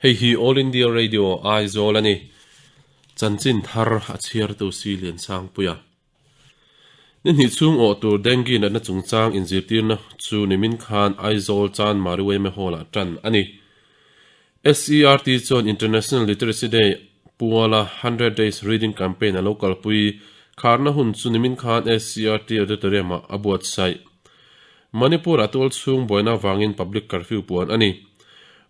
Hei hi All India Radio Aizawl a ni. Chanchin thar a chhiartu si Liansangpuia. Ni hnih chhung awh tur Dengue natna chungchang inzirtirna chu nimin khan Aizawl Chanmari Yma Hall-ah tan a ni. SERT chuan International Literacy Day puala Hundred Days Reading Campaign a lo kalpui kharna hun chu nimin khan SERT Auditorium-ah a buatsaih. Manipur-ah tual chhung buaina avangin public curfew puan a ni.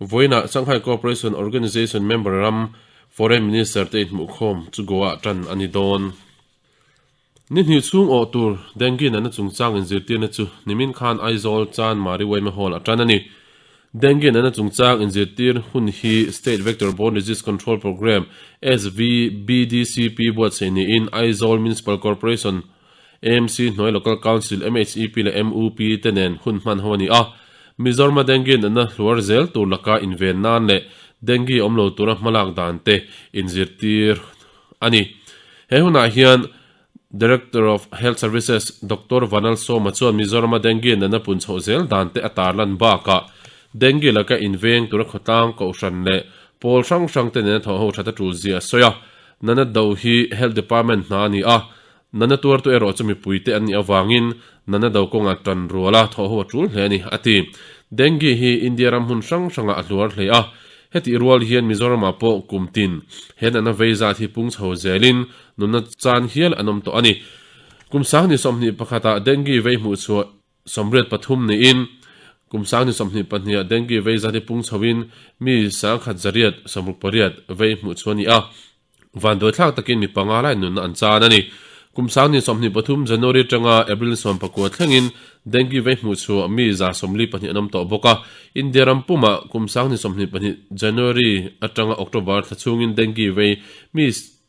Vawiinah Shanghai Cooperation Organization member ram Foreign Minister te inhmuhkhawm chu Goa-ah tan a ni dawn. Ni hnih chhung awh tur Dengue natna chungchang inzirtirna chu nimin khan Aizawl Chanmari Yma Hall-ah tan a ni. Dengue natna chungchang inzirtir hun hi State Vector Borne Disease Control Programme, SVBDCP, buatsaih niin Aizawl Municipal Corporation, AMC, hnuai Local Council, MHEP leh MUP te nen hun hman ho a ni a. Mizorama dengue natna hluar zel tur laka inven nan leh dengue awm lo tura hmalak dan te inzirtir a ni. He hunah hian Director of Health Services Doctor Vanal Sawma chuan Mizorama dengue natna pun chhoh zel dan te a tarlan bakah dengue laka inveng tura khawtlang kohhran leh pawl hrang hrang te nena thawhho that a tul zia a sawi a. Natna do hi Health Department hna a ni a, natna tuartu erawh chu mipuite an nih avangin natna do kawngah tan ruala thawhho a tul hle a ni, a ti. Dengue hi India ram hmun hrang hrangah a hluar hle a, Hetih rual hian Mizoramah pawh kum tin he natna vei zat hi pung chho zelin nunna chan hial an awm tawh a ni. Kum sangni 21 ah dengue vei hmuh chhuah 83 niin kum sangni 22 ah dengue vei zat hi pung chhoin mi 1168 vei hmuh chhuah a ni a. Vanduaithlak takin mi panga lai nunna an chan a ni. Kum 2023 January atanga April 19 thlengin dengue vei hmuh chhuah mi 142 an awm tawh bawk a. India ram pumah kum 2022 January atanga October thla chhungin dengue vei mi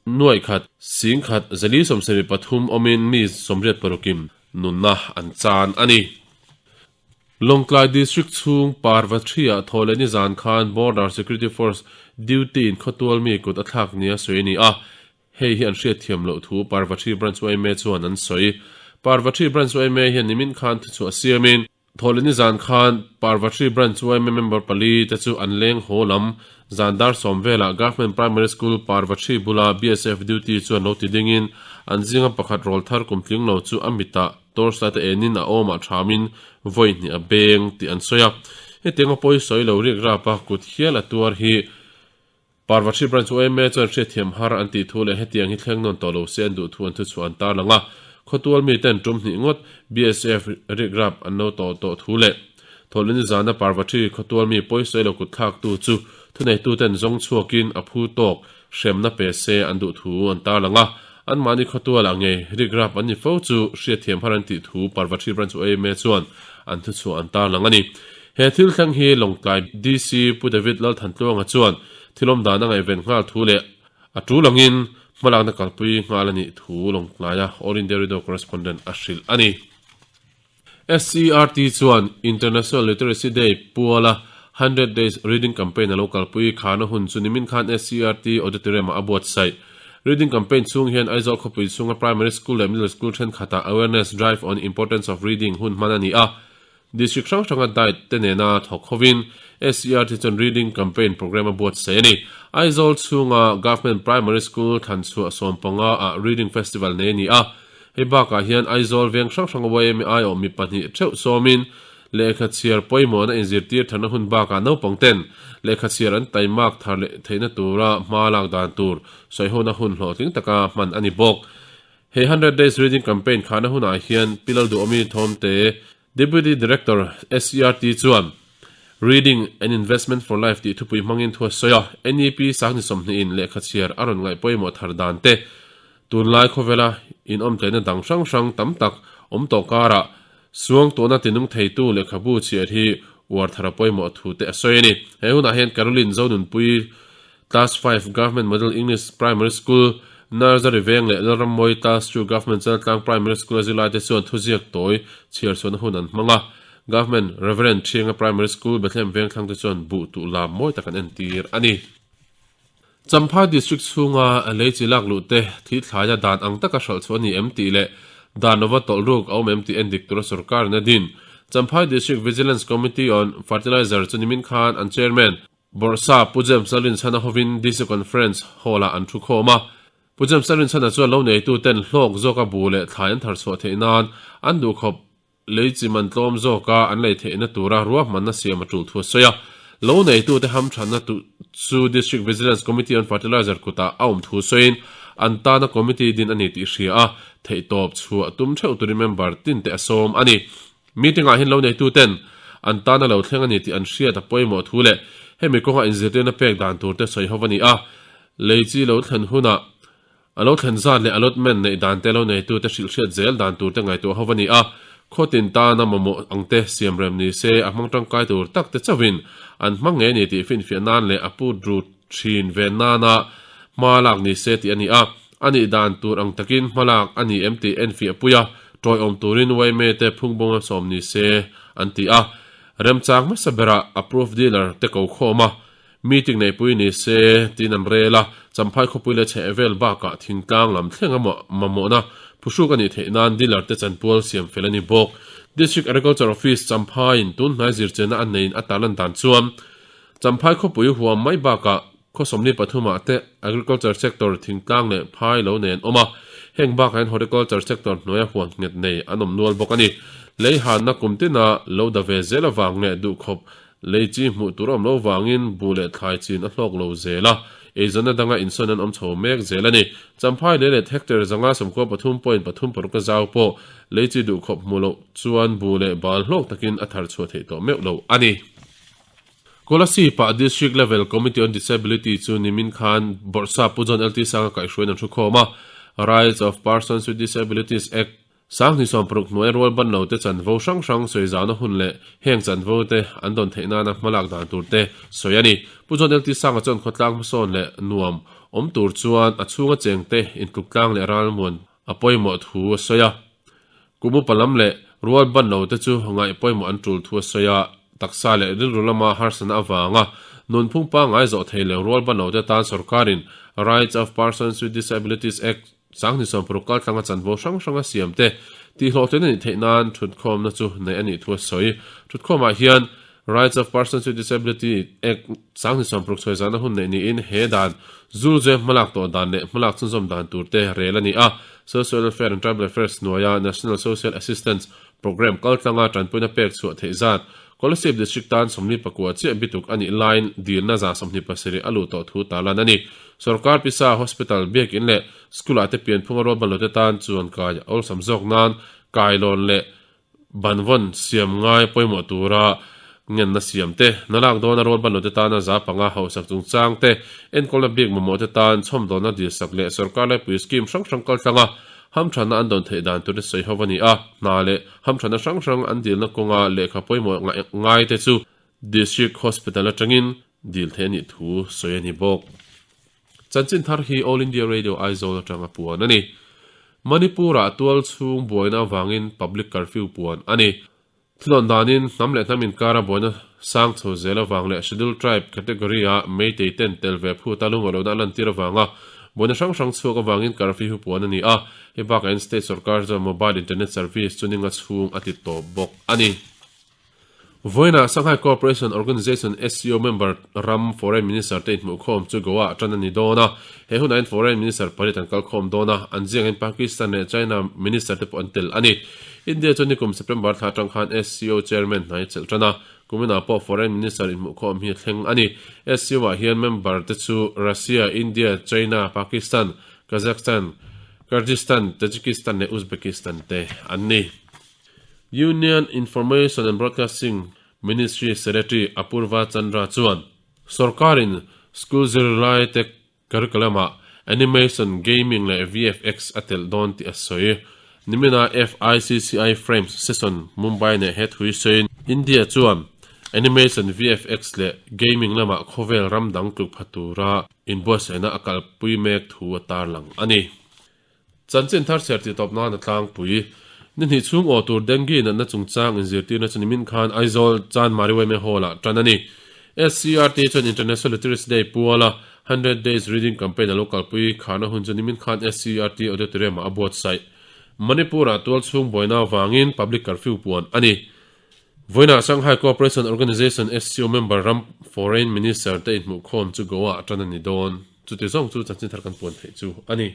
nuaih khat, 10,000, 473 awmin mi 86 in nunna an chan a ni. Lawngtlai District chhung Parvathri-ah thaw leh nizan khan Border Security Force duty in khawtual mi kut a thlak nia sawi a ni a, hei hi an hriatthiam loh thu Parvathri Branch yma chuan an sawi. Parvathri Branch yma hian nimin khan thuchhuah siamin, thaw leh nizan khan Parvathri Branch yma member pali te chu an leng haw lam zan dar sawm velah Government Primary School Parvathri bula BSF duty chuan lo ti dingin an zinga pakhat rawlthar kum tling lo chu a mitah Torchlight a enin a awmah thamin vawi hnih a beng tih an sawi a. Hetianga pawi sawi lo rik rap a kut hial a tuar hi Parvathi Branch yma chuan hriatthiam har an tih thu leh hetiang hi thleng nawn tawh lo se an duh thu an thuchhuah an tarlang a. Khawtual miten tum hnih ngawt BSF rik rap an lo tawh tawh thu leh Thawhlini zana Parvathi khawtual mi pawi sawi lo kut thlaktu chu thuneituten zawng chhuakin a phu tawk hremna pe se an duh thu an tarlang a, anmahni khawtualah ngei rikrap an ni fo chu hriatthiam har an tih thu Parvathi Branch yma chuan an thuchhuah an tarlang a ni. He thil thleng hi Lawngtlai DC Pu David Lalthantluanga chuan thil awm dan a ngaihven nghal thu leh a tul angin hmalakna kalpui nghal a nih thu Lawngtlaia All India Radio Correspondent a hrilh a ni. SERT chuan International Literacy Day puala Hundred Days Reading Campaign a lo kalpui kharna hun chu nimin khan SERT Auditorium-ah a buatsaih. Reading Campaign chhung hian Aizawl khawpui chhunga Primary School leh Middle School thenkhatah Awareness Drive on Importance of Reading hun hman a ni a. District hrang hranga diet te nena thawk hovin SERT chuan Reading Campaign Programme a buatsaih a ni. Aizawl chhunga Government Primary School thlanchhuah 15 ah Reading Festival nei a ni a. Hei bakah hian Aizawl veng hrang hranga yma aiawh mi pahnih theuh sawmin lehkha chhiar pawimawhna inzirtir tharna hun bakah naupang ten lehkha chhiar an taimak thar leh theihna tura hma lak dan tur sawihona hun hlawhtling taka hman a ni bawk. Hei Hundred Days Reading Campaign khahna hunah hian Pi Lalduhawmi Thawmte, Deputy Director, SERT chuan Reading, An Investment for Life tih thupui hmangin thu a sawi a, NEP sangni 20 in lehkha chhiar a rawn ngaih pawimawh thar dan te, Tunlai khawvela inawmtleina dang hrang hrang tam tak awm tawh karah suangtuahna tinung theitu lehkhabu chhiar hi uar thar a pawimawh thu te a sawi a ni. He hunah hian Caroline Zonunpui Class Five Government Model English Primary School, Nursery Veng leh Lalrammawi Class Two Government Chaltlang Primary School a zirlaite chuan thuziak tawi chhiar chhuahna hun an hmang a. Government Reverend Thianga Primary School, Bethlehem Vengthlang te chuan buh tuh lam mawi tak an entir a ni. Champhai District chhunga lei chi lak luh te thli thlaia dan ang taka hralh chhuah a ni em tih leh dan lova tawlh ruk a awm em tih endik tura sorkar in a din. Champhai District Vigilance Committee on Fertilizer chu nimin khan an Chairman. Bawrhsa Pu James Lalrinchhana hovin DC Conference Hall-ah an thu khawm a. Pu James Lalrinchhana chuan lo neituten hlawk zawka bu leh thlai an thar chhuah theih nan an duhkhawp lei chi man tlawm zawka an lei theihna tura ruahmanna siam a tul thu a sawi a. Lo neitute hamthanna chu District Vigilance Committee on Fertilizer kutah a awm thu sawiin an tana committee din a ni tih hria a, theihtawp chhuah tum theuh turin member tinte a sawm a ni. Meeting-ah hian lo neituten an tana lo thleng a ni tih an hriat a pawimawh thu leh hemi kawnga inzirtirna pek dan turte sawi ho a ni a. Lei chi lo thlen hunah a lo thlen zat leh allotment neih dante lo neitute hrilhhriat zel dan turte ngaihtuah ho a ni a. Khawtin tana mamawh angte siam rem ni se a hmang tangkai tur takte chauhin an hmang ngei a ni tih finfiah nan leh a put ru thin ve nana hma lak ni se tih a ni a. A nih dan tur ang takin hmalak a ni em tih enfiah pui a, tawiawm turin yma te phungbawng a sawm ni se an ti a. Remchang hmasa berah approved dealer te ko khawm a, meeting neihpui ni se tiin an rel a, Champhai khawpui leh chhehvel bakah thingtlang lam thleng a mamawhna phuhruk a nih theih nan dealer te chanpual siam fel a ni bawk. District Agriculture Office Champhaiin tunhnai zirchianna a neiin a tarlan dan chuan Champhai khawpui huam mai bakah Khaw 23 ah te Agriculture sector thingtlang leh phai lo nei an awm a, heng bakah hian Horticulture sector hnuaia huan nghet nei an awm nual bawk a ni. Lei hanna kum tina lo da ve zel avang leh duhkhawp lei chi hmuh tur a awm lo vangin buh leh thlai chin a hlawk lo zel a, eizawnna danga insawn an awm chho mek zel a ni. Champhai lei let hectare 53.36 a zau pawh lei chi duhkhawp hmuh loh chuan buh leh bal hlawk takin a thar chhuah theih tawh meuh lo a ni. Kolasib-ah District Level Committee on Disability chu nimin khan Bawrhsap Pu John LT Sanga kaihhruaiin an hrukkhawm a. Rights of Persons with Disabilities Act, 2016 hnuaia rual ban lo te chanvo hrang hrang sawi zauhna hun leh heng chanvo te an dawn theih nana hmalak dan tur te sawi a ni. Pu John LT Sanga chuan khawtlang hmasawn leh nuam awm tur chuan a chhunga chengte intluk tlang leh ralmuan a pawimawh thu a sawi a. Kum upa lam leh rual ban lo te chu ngaih pawimawh an tul thu a sawi a, taksa leh rilru lama harsatna avanga nunphung pangngai zawh thei leh rual ban lo te tan sorkarin Rights of Persons with Disabilities Act 2016 kaltlanga chanvo hrang hranga siam te tihhlawhtlin a nih theih nan thutkhawmna chu neih a nih thu a sawi. Thutkhawmah hian Rights of Persons with Disability Act 2016 chhuai zahna hun neih niin he dan zulzui hmalak tawh dan leh hmalak chhunzawm dan tur te rel a ni a. Social Welfare and Tribal Affairs hnuaia National Social Assistance Programme kaltlanga tanpuina pek chhuah theih zat Kolasib District tan 44 chiah bituk a nih laiin dilna 27 a luh tawh thu tarlan a ni. Sorkar pisa, hospital, biakin leh school-ah te pianphunga rualbanlote tan chuan kai awlsam zawk nan kailawn leh Banvawn siam ngai pawimawh tura ngenna siam te, nalak dawna rual banlote tana za panga hausak chungchang te, enkawlna bik mamawhte tan chhawmdawlna dilsak leh sorkar laipui scheme hrang hrang kaltlanga hamthanna an dawn theih dan tur te sawi ho a ni a, hna leh hamthanna hrang hrang an dilna kawnga lehkha pawimawh ngai te chu District Hospital atangin dil theih a nih thu sawi a ni bawk. Chanchin thar hi All India Radio Aizawl atanga puan a ni. Manipur-ah tual chhung buaina avangin public curfew puan a ni. Thunawn danin hnam leh hnam inkara buaina sang chho zel avang leh Scheduled Tribe category-a Meitei ten tel ve phuta lungalohna a lantir avanga buaina hrang hrang chhuak avangin curfew hi puan a ni a, hei bakah state sorkar chuan mobile internet service chu ninga chhung a ti tawp bawk a ni. Vawiinah Shanghai Cooperation Organization, SCO, member ram Foreign Minister te inhmuhkhawm chu Goa ah tan a ni dawn a. He hunah hian Foreign Minister pariat an kalkhawm dawn a, an ziangah hian Pakistan leh China Minister te pawh an tel a ni. India chu nikum September thla atang khan SCO Chairman hnai a chelh tan a, kuminah pawh Foreign Minister inhmuhkhawm hi a thleng a ni. SCO ah hian member te chu Russia, India, China, Pakistan, Kazakhstan, Kyrgyzstan, Tajikistan leh Uzbekistan te an ni. Union Information and Broadcasting Ministry Secretary Apurva Chandra chuan sorkarin school zirlaite curriculum-ah animation, gaming leh VFX a telh dawn tih a sawi. Nimina FICCI Frames Session Mumbai neh he thui sawiin India chuan animation, VFX leh gaming lamah khawvel ram dang tluk pha tura inbuatsaihna a kalpui mek thu a tarlang a ni. Chanchin thar chhiar tih tawp nan a tlangpui. Ni hnih chhung aw tur dengue natna chungchang inzirtirna chu nimin khan Aizawl Chanmari yma Hall-ah tan a ni. SCERT chuan International Literacy Day puala Hundred Days Reading Campaign a lo kalpui kharna hun chu nimin khan SCERT Auditorium-ah a buatsaih. Manipur-ah tual chhung buaina avangin public curfew puan a ni. Vawiinah Shanghai Cooperation Organization, SCO, member ram Foreign Minister te inhmuhkhawm chu Goa ah tan a ni dawn. Chuti zawng chu chanchin thar kan puan theih chu a ni.